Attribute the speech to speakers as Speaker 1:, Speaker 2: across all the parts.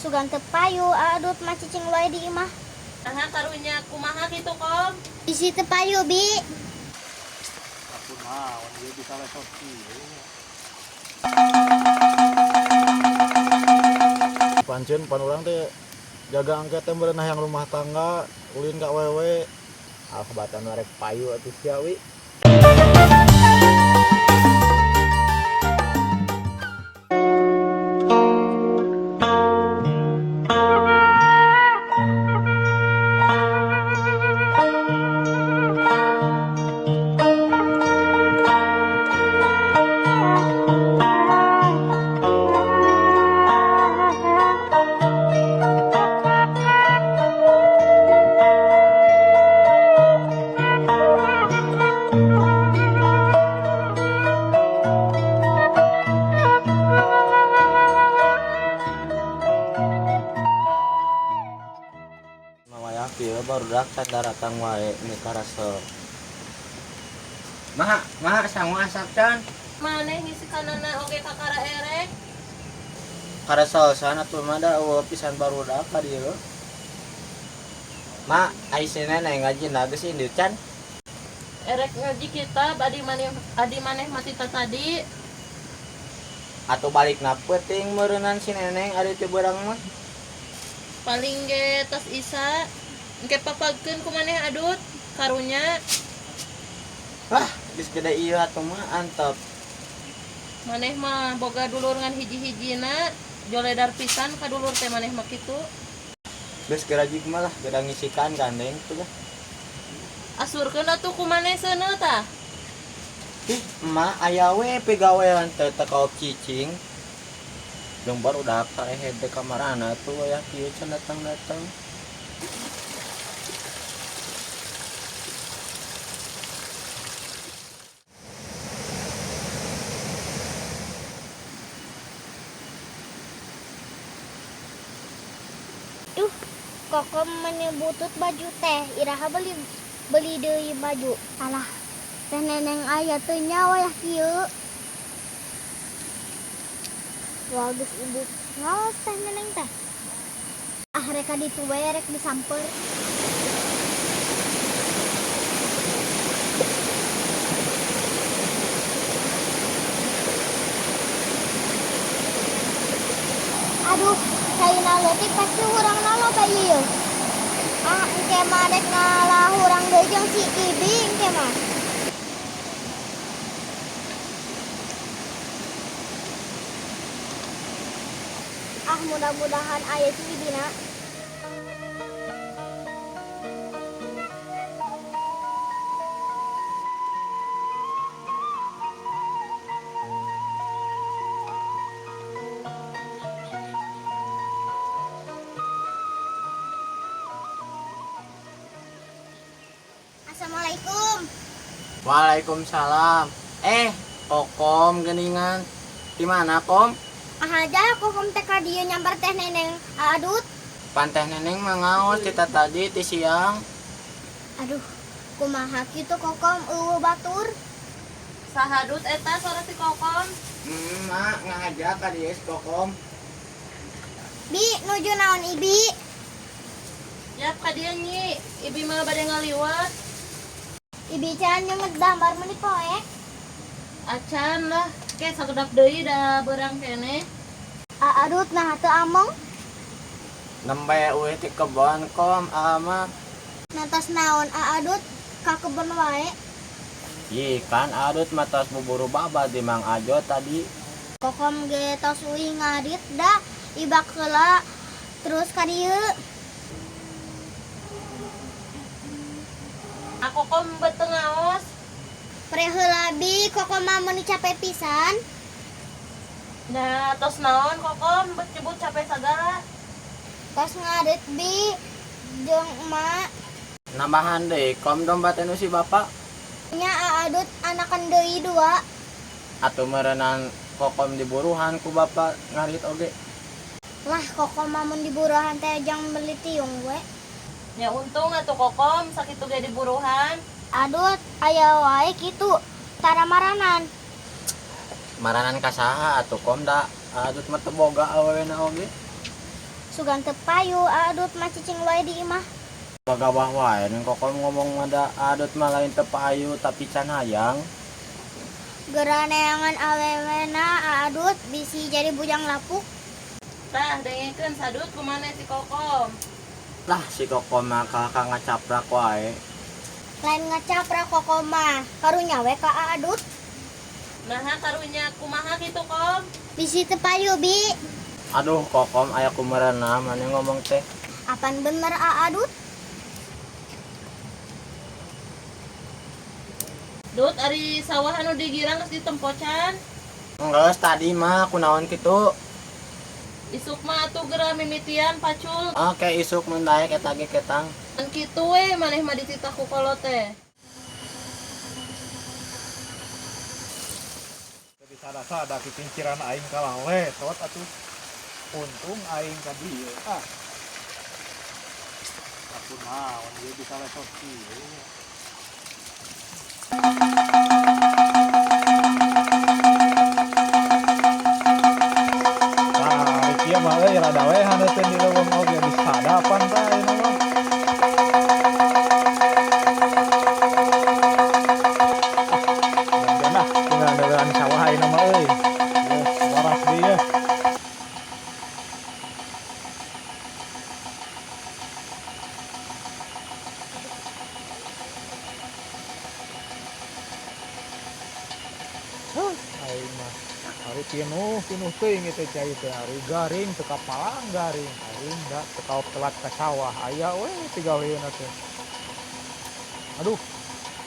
Speaker 1: Sugan teu payu Adut mah cicing wae di imah.
Speaker 2: Nah, karunya kumaha kitu, Kom?
Speaker 1: Isi teu payu, Bi.
Speaker 3: Aku naon ieu bisa lesot kieu. Pancen pan urang teh jaga angke teh meureun hayang rumah tangga, ulin ka awewe.
Speaker 4: Ah, batan rek payu atuh sia wi. Mawaya kieu barudak can daratang wae nu karasel. Maha, maha sangu asak can.
Speaker 2: Maneh ngisi kanana oge kakara erek.
Speaker 4: Karasel sana tuh mah da eueuh pisan barudak ka dieu. Ma, ai si neneng ngaji na geus indit can.
Speaker 2: Erek ngaji kitab adi maneh mati tadi.
Speaker 4: Atuh balikna peuting meureunnan si neneng ari teu beurang mah.
Speaker 2: Paling ge tos isa engke papagkeun ku maneh Adut karunya.
Speaker 4: Wah, geus gede ieu atuh mah antep.
Speaker 2: Maneh mah boga dulur ngan hiji-hijina, joledar pisan ka dulur teh maneh mah kitu.
Speaker 4: Geus gerajik mah lah, geda ngisikan gandeng tuh lah.
Speaker 2: Asurkeun atuh ku maneh seuneu tah.
Speaker 4: Ih, emak aya we pigawean teh teu kaop cicing. Jeung barudak tarehed teh kamarana tuh aya kieu can datang-datang.
Speaker 1: Duh, Kokom meni butut baju teh, iraha beli deui baju. Alah, teh neneng aya teu nya wayah kieu. Wah, geus ibu ngaos teh neneng teh. Ah, rek ka ditu wae rek disamper. Aduh, caina leutik pasti hurangna loba ieu. Ah, engke mah rek ngalah hurang deui jeung si Ibi engke mah. Ah, mudah-mudahan aya si Ibina. Assalamualaikum.
Speaker 4: Waalaikumsalam. Kokom geningan. Di mana, Kom?
Speaker 1: Ah, aja Kokom teh ka dieu nyamper teh neneng Adut.
Speaker 4: Pan teh neneng mah ngaos ti tadi ti siang.
Speaker 1: Aduh, kumaha kitu Kokom eueuh batur.
Speaker 2: Saha Dut eta sora si Kokom?
Speaker 4: Mak ngahaja ka dieu si Kokom.
Speaker 1: Bi, nuju naon Ibi?
Speaker 2: Yap ka dieu nyi, Ibi mah bade ngaliwat.
Speaker 1: Ibi can nyemet damar meuni poek.
Speaker 2: Acan lah, ke sakedap deui da beurang keneh.
Speaker 1: Adut nah teu among.
Speaker 4: Nembe eueuh ti kebon Kom, aa mah.
Speaker 1: Nantos naon Adut ka kebon wae.
Speaker 4: Ih, kan Adut mah tos buburu babad di Mang Ajo tadi.
Speaker 1: Kokom ge tos uih ngarit da ibak heula terus ka dieu.
Speaker 2: Aku kom bet teu ngaos.
Speaker 1: Pre heula bi, Kokom mah meuni capek pisan.
Speaker 2: Nah, tos naon Kokom bet nyebut capek sagala.
Speaker 1: Tos ngarit bi jeung emak.
Speaker 4: Nambahan deui Kom domba teh nu si bapak.
Speaker 1: Nya Adut anakan deui dua.
Speaker 4: Atuh meureunnan Kokom diburuhan ku bapak ngarit oge.
Speaker 1: Lah Kokom mah mun diburuhan teh jang beli tiung we.
Speaker 2: Nya untung atuh Kokom sakitu ge diburuhan.
Speaker 1: Adut aya wae kitu tara maranan.
Speaker 4: Maranan ka saha atuh Kom da Adut mah teu boga awewena oge.
Speaker 1: Sugan teu payu Adut mah cicing wae di imah.
Speaker 4: Pagawah wae Neng Kokom ngomong mada Adut mah lain teu payu tapi can hayang.
Speaker 1: Geura neangan awewena Adut bisi jadi bujang lapuk.
Speaker 2: Tah dengekeun Sadut kumaha si Kokom.
Speaker 4: Lah si Kokom mah kakak ngacaprak wae.
Speaker 1: Lain ngacaprak Kokom mah, karunya we ka Adut.
Speaker 2: Naha karunya kumaha kitu Kom?
Speaker 1: Bisi teu payu bi.
Speaker 4: Aduh Kokom aya kumareuna maneh ngomong teh.
Speaker 1: Apan bener Adut?
Speaker 2: Dut ari sawah anu digirang geus ditempocan.
Speaker 4: Geus tadi mah kunaon kitu.
Speaker 2: Isuk mah atuh geura mimitian pacul.
Speaker 4: Oke isuk mun daek eta ge ketang.
Speaker 2: Kan kitu we maneh mah dititah ku kolot teh.
Speaker 3: Jadi sada-sada kikinciran aing kalah letot atuh. Untung aing ka dieu ah. Aku naon ieu bisa lesot kieu. Tah, ieu mah euy rada we haneuteun di leuweung oge disadapan tah ayeuna mah. Ah, tinggal neureun sawah ayeuna mah euy. Yeuh, waras deui yeuh. Huh, aing mah ari pinuh teuing ieu teh cai teh ari garing teu kapalang garing aing da teu kaop telat ka sawah aya we pigaweuna teh. Aduh,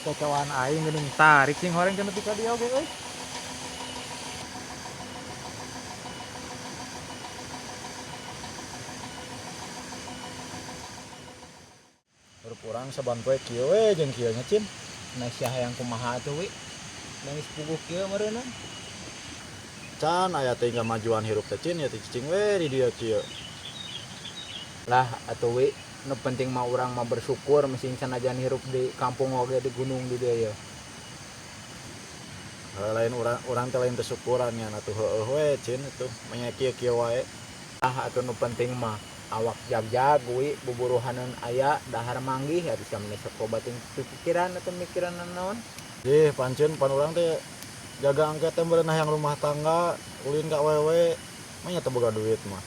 Speaker 3: cocowaan aing geuning tarik sing horeng teh nepi ka dieu oge euy. Hirup urang saban poe kieu we jeung kieu nya Cin.
Speaker 4: Nah sia hayang kumaha atuh wi? Nangis puguh kieu meureunna.
Speaker 3: Can aya teh kamajuan hirup teh Cin ya teh cicing we di dieu kieu.
Speaker 5: Lah atuh wi, nu penting mah urang mah bersyukur mesin sanajan hirup di kampung oge di gunung di dieu ye.
Speaker 3: Heuh, lain urang urang teh lain teu syukuran nya atuh heueuh we Cin atuh manya kieu-kieu wae.
Speaker 5: Ah atuh nu penting mah awak jag-jag wi buburuhaneun aya dahar manggih atuh sia mah sok loba teuing pikiran atuh mikiran naon.
Speaker 3: Ih, pancen pan urang teh jaga angke teh meureun hayang rumah tangga, ulin ka awewe, mah nya teu boga duit mah.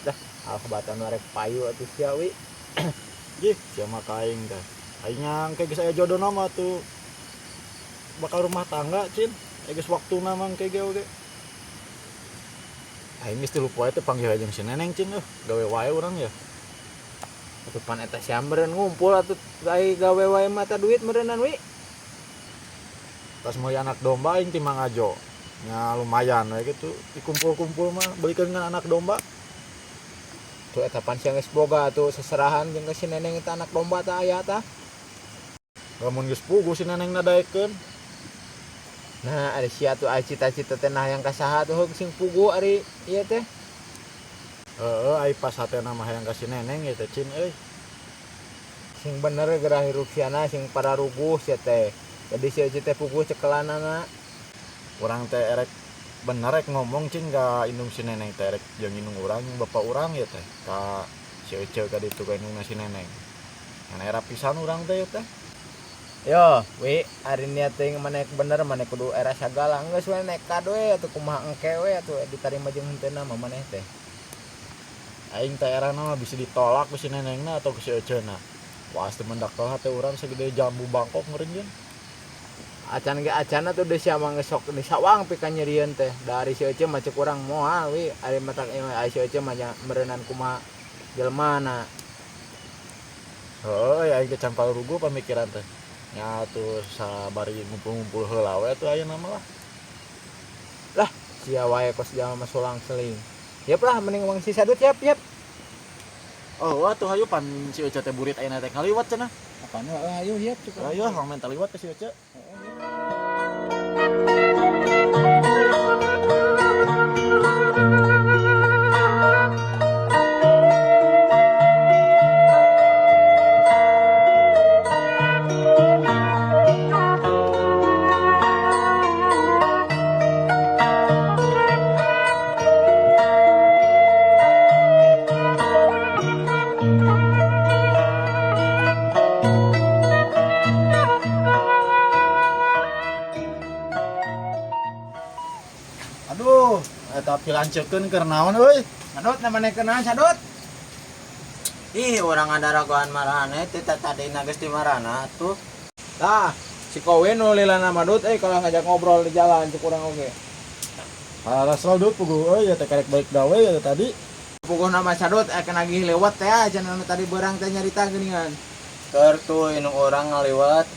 Speaker 5: Dah, alhabatan rek payu atuh sia wi.
Speaker 3: Jih, sia mah ka aing teh. Aing angke geus aya jodona mah tuh bakal rumah tangga, Cin. Aya geus waktuna mah engke ge oge. Aing geus 3 poe teh panggil jeung si Neneng, Cin euy. Gawe wae urang ya.
Speaker 5: Atuh pan eta sia meureun ngumpul atuh ai gawe wae mah tah duit meureunan wi.
Speaker 3: Tas meuli anak domba aing ti Mang Ajo. Nya lumayan we gitu dikumpul-kumpul mah belikeun ngan anak domba.
Speaker 5: Tuh eta pan sia geus boga atuh seserahan jeung ka si Neneng eta anak domba tah aya tah.
Speaker 3: Lamun geus puguh si Neneng nadaekeun.
Speaker 5: Nah, ari sia tuh ai cita-cita teh nah hayang ka saha tuh heug sing puguh ari ieu teh.
Speaker 3: Heeh, ai pas hatena mah hayang ka si Neneng ieu teh Cin euy.
Speaker 5: Sing bener geura hirup siana sing pararuguh sia teh. Jadi si Ece teh puguh cekelanana.
Speaker 3: Urang teh erek bener rek ngomong Cin ka indung si Neneng teh erek jeung indung urang jeung bapak urang ya teh ka si Ece ka ditu ka indungna si Neneng. Ngan era pisan urang teh ya teh.
Speaker 5: Yo, wi, ari niat teh maneh bener maneh kudu era sagala geus we nekat we atuh kumaha engke we atuh ditarima jeung henteuna mah maneh teh.
Speaker 3: Aing teh erana mah bisa ditolak ku si Nenengna atau ku si Ecena. Wah, teu mendak teh hate urang segede jambu Bangkok meureun jeung.
Speaker 5: Acan ge acan atuh deui sia mah geus sok di sawang pika nyerieun teh. Dari si Ece mah cek urang moal wi, ari matak ieu ari si Ece mah nya meureunan kumaha jelema-na.
Speaker 3: Heuh, aing teh can paruguh pamikiran teh. Nya atuh sabari ngumpul-ngumpul heula we atuh ayeuna mah lah.
Speaker 5: Lah, sia wae kos jalma mah sulang seling. Yep lah mending wang si Sadut yep yep.
Speaker 3: Oh, atuh hayu pan si Ece teh burit ayeuna teh ngaliwat cenah.
Speaker 5: Apaan heeh hayu yep cukup.
Speaker 3: Ayo, urang menta liwat ke si Ece.
Speaker 6: Dilancekeun keur naon euy?
Speaker 5: Sadut namanya kenalan sadut.
Speaker 4: Ih, urang ada ragoan marana teh tadi geus di marana tuh.
Speaker 5: Tah, si kowe nu lilana madut euy kalau ngajak ngobrol di jalan cek urang oge.
Speaker 6: Parasel dut puguh euy ya teh karek balik gawe ya tadi.
Speaker 5: Puguh nama sadut akan nagih lewat teh cenah nu tadi beurang teh nyarita geuningan.
Speaker 4: Keur tuh indung urang ngaliwat.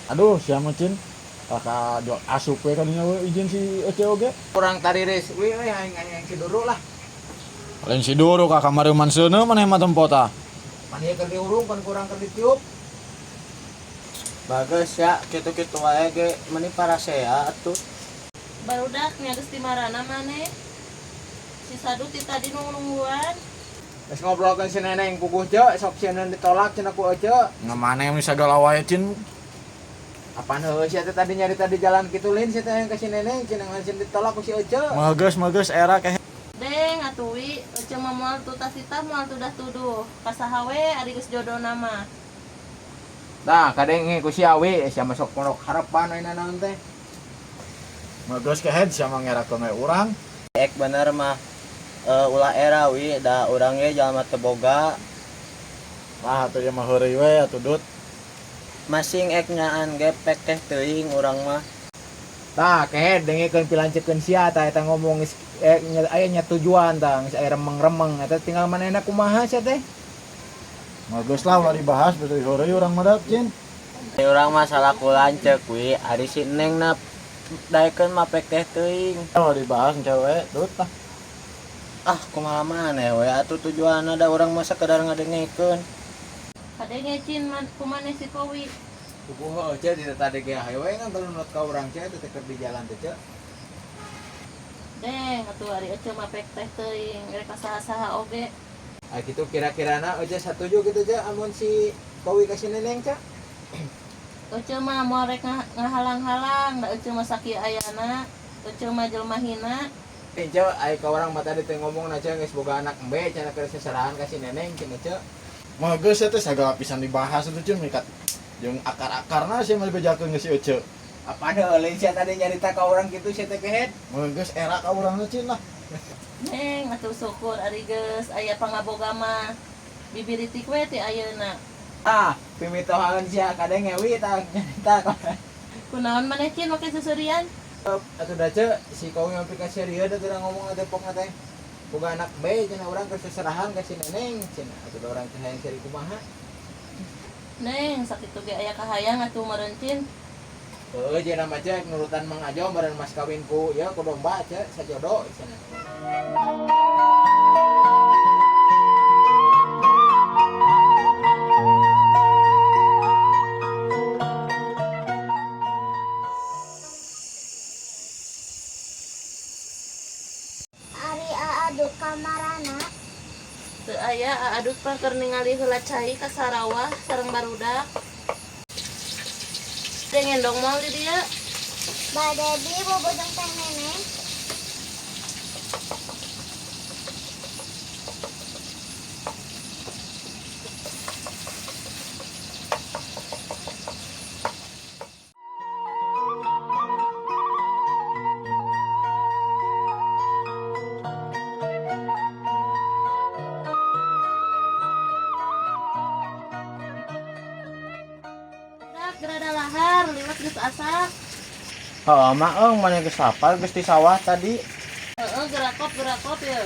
Speaker 6: Aduh, sia mah Cin. Kakak jual asup we kadinya we izin si Ece oge.
Speaker 5: Kurang tariris, wih euy aing aing si Duru lah.
Speaker 6: Lain si Duru ka kamari man seuneu maneh mah tempo tah.
Speaker 5: Pan ieu keur diurung pan kurang keur ditiup.
Speaker 4: Bagus ya, kitu-kitu wae ge meuni parasea atuh.
Speaker 2: Barudak nya geus di marana maneh. Si Sadut ti tadi nungguan.
Speaker 5: Geus ngobrolkeun si Neneng puguh ce, sok sieun ditolak cenah ku Ece.
Speaker 6: Nggak maneh mah sagala wae Cin.
Speaker 5: Apaan heueuh sia teh tadi nyarita di jalan kitu lin sia teh yang ka si Neneng cenah langsung ditolak ku si Ece.
Speaker 6: Mageus mageus era keh.
Speaker 2: Deng atuh wi, Ece mah moal tuh tasita moal tudah tuduh. Ka saha we ari geus jodona mah.
Speaker 5: Tah, kadenge ku si Awi, sia masuk pondok harapan ayeuna naon teh.
Speaker 6: Mageus kehed sia mah ngerakeun we urang.
Speaker 4: Ek bener mah ulah era wi da urang ge jalma teu boga.
Speaker 6: Lah atuh ieu mah heureuy we atuh dut.
Speaker 4: Masing ek nyaan ge pek teh teuing urang mah.
Speaker 5: Tah, kehed dengekeun pilancekeun sia tah eta ngomong geus aya nya tujuan tah, geus aya remeng-remeng eta tinggal manehna kumaha sia teh.
Speaker 6: Mageus lah ulah dibahas betul heureuy urang mah dat Cin.
Speaker 4: Urang mah salaku lanceuk wi, ari si Neng na daekeun mah pek teh teuing.
Speaker 6: Ulah dibahas cewek dut lah.
Speaker 4: Ah, kumaha maneh we atuh tujuanna da urang mah sakedar ngadengekeun.
Speaker 2: Kadenge Cin man kumaneh si Kowi.
Speaker 5: Puguh heueuh ce di tadi ge hayu we ngan belum ka urang ce teh keur di jalan teh ce.
Speaker 2: Deng atuh ari Ece mah pek teh teuing rek ka saha-saha oge.
Speaker 5: Ah kitu kira-kirana Ece satuju gitu ce amun si Kowi ka si Neneng ce.
Speaker 2: Ece mah moal rek ngahalang-halang da Ece mah sakieu ayana. Ece mah jelema hina.
Speaker 5: Eh ce ai ka urang mah tadi teh ngomongna ce geus boga anak embe cenah keur seserahan ka si Neneng cenah ce.
Speaker 6: Mageus teh sagala pisan dibahas atuh Cin mikat jeung akar-akarna sia mah dibejakeun ke si Ece.
Speaker 5: Apaan heueuh lain sia tadi nyarita ka urang kitu sia teh kehed.
Speaker 6: Mageus era ka urang teh Cin lah.
Speaker 2: Neng atuh syukur ari geus aya pangaboga mah. Bibiritik we ti ayeuna.
Speaker 5: Ah, pimitohaeun sia kadenge wi tah nyarita ka.
Speaker 2: Kunaon maneh Cin make seserian?
Speaker 5: Atuh da ce si Kowi mah pika serieu da teu ngomong teh pokna teh. Boga anak bae cenah urang keur seserahan ka si Neneng cenah atuh da urang teh hayang cari kumaha.
Speaker 2: Neng sakitu ge aya kahayang atuh meureun Cin.
Speaker 5: Heueuh jeung mah ce nurutan Mang Ajo meureun mas kawin ku ieu ku domba ce sajodo cenah.
Speaker 1: Ari Aadut kamarana.
Speaker 2: Teu aya Aadut mah keur ningali heula cai ka sarawah sareng barudak. Teh ngendong moal di dieu.
Speaker 1: Bade di bobojong teh Neneng.
Speaker 2: Dak gerada lahar liwat geus asak.
Speaker 4: Heuh mah eung maneh geus lapar geus di sawah tadi.
Speaker 2: Heeh gerakop gerakop ya.